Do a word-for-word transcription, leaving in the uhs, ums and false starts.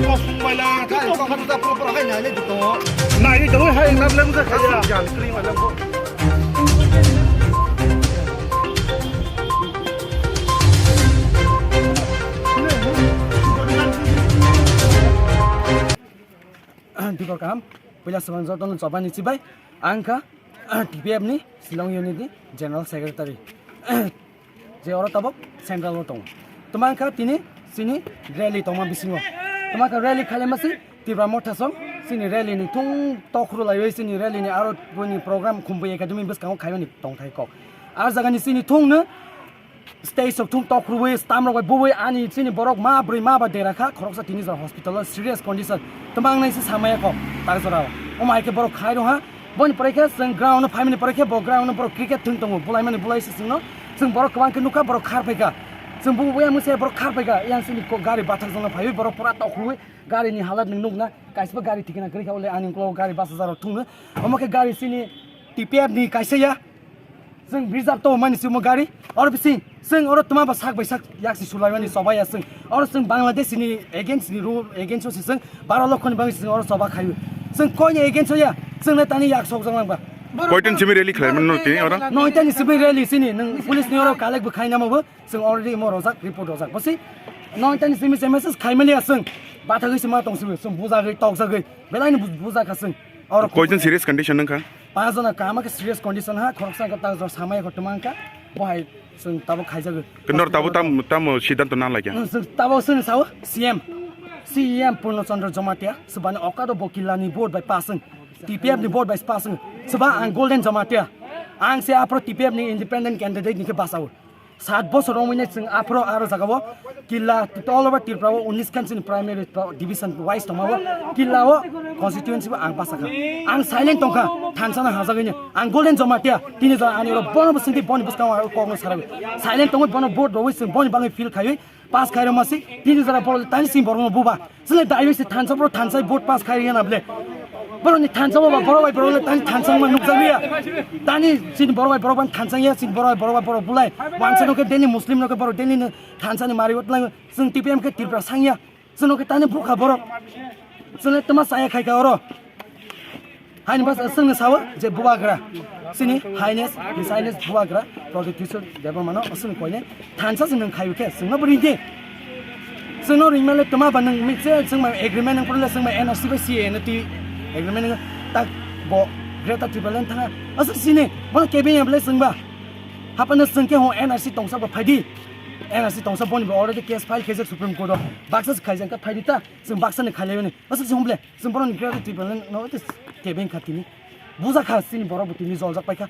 Kosong bai la, kosong kha ta pro pro hai nai le to. Nai le to hai na le mo kha ya. Jan kri ma le ko. Dibor kaham, puila swbang jotono chobani chibai, ang kha T P F ni Shillong Unit ni General Secretary. Je oro tabok central o tongo. Tuma wngkha tini chini rally tongma bisingo. Tuma wngkha rally khailai masi Tipra Motha song chini rally ni thung tokhru laiwi chini rally ni aro boni program Khumbui Academy bwskango khaimani tongthai kok. Ar jaga ni chini thung no stage sok thung tokhruwi stamrok bai buwi ani chini borok ma bwrwi ma ba dera kha khoroksa tini jora hospital o serious condition. Tuma wngnaisi samaya kok tak jora o. Omo hai khe borok khai rw ha. Boni pore khe chwng ground o phaimani pore khe bo ground o borok cricket thwng tongo, bulaimani bulai se chwngno. Chwng borok kwbang khe nukha, borok khar phaikha. Chwng bubo buya mungsa borok khar phaikha. Yang chini ko gari bathak jongno phaiwi borok pura tokhruwi gari ni halat nwng nukna. Kaisa bo gari thikna kwrwi kha, ole ani ulo gari bus hajar rok thwngno. Omo khe gari chini T P F ni kaisa ya. Chwng reserve to mani simo gari. Oro bising, chwng oro tuma ba sak bai sak yak si sulai mani choba ya chwng. Oro chwng Bangladesh ni against ni rule, against o si chwng baro lokho ni bangwi chwng oro choba khayu. Chwng koi ni against o ya, chwng le tani yak sok jang lang ba. Koitan simi rally khlai mano tini oro? Noita ni simi rally sini, nwng police ni oro collect bo khai namo bo, chwng already mo rojak, report rojak. Bosi noita ni simi se message khai mani ya chwng. Bathagwi se ma tong simi, chwng bujagwi, tokjagwi, belai ni bu-, bujak kha chwng. Oro koijon serious condition wngkha? Panch jona kaham khe serious condition ha, khoroksa khe tak jora samaya kho twmang kha, bo hai chwng tabuk khaijago. Nor tabuk tam, tamo siddhanto na laikha? Chwng tabuk chwng sao C M, C M Purno Chandra Jamatia, swbani okado bo killa ni vote bai pass wng, T P F ni vote bai pass wng, swba ang Golden Jamatia, ang se aphro T P F ni independent candidate ni khe basao. Sat bosor romwi nai chwng aphro aro jagao killa all over Tripura o unis khan chini primary division wise tongmao killa o constituency bo ang basa kha. Ang silent tongkha, thansa no hajagwi no. Ang Golden Jamatia, tini jora ani oro bono bwswngtwi boni bwskango ang kokno sarawi. Silent tongwi bono vote rogwi chwng boni bagwi feel khaiwi pass khairok masi, tini jora borok tani sing borokno buba. Chwle daiwi se thansa borok thansa vote pass khai rwna ble. Borokni thansa bo ba borok bai borok le tani thansa ma nukjak liya. Tani chini borok bai borok ban thansa ya, chini borok bai borok bai borok bulai. Wansa no khe daily Muslim no khe borok daily no thansa ni mari wot lang. Chwng T P M khe Tripura sangya. Chwng no khe tani bukha borok. Chwle tama saya khai kha oro. Haini bas aswngno sawo je bubagra, chini Highness, His Highness bubagra Pradyut Kishore Debbarmano aswngno koine thansa se nwng khayu khe chwngno bo ringdi. Chwngno ringmale twma ba nwng mije chwng bai agreement nwng porle chwng bai N R C bai C A A no twi agreement nwng tak bo Greater Tipraland thanga aswk sini bono kebeng ya bwle chwngba. Hapano chwng khe ho N R C tongsa bo phaidi. N R C tongsa boni bo already case file khaijak Supreme Court o. Baksa se khaijak khe phaidi ta. Chwng baksa ni khailai bini. Aswk se hum bwle. Chwng borokni Greater Tipraland no tei kebeng kha tini. Buja kha chini borok bo tini joljak paikha.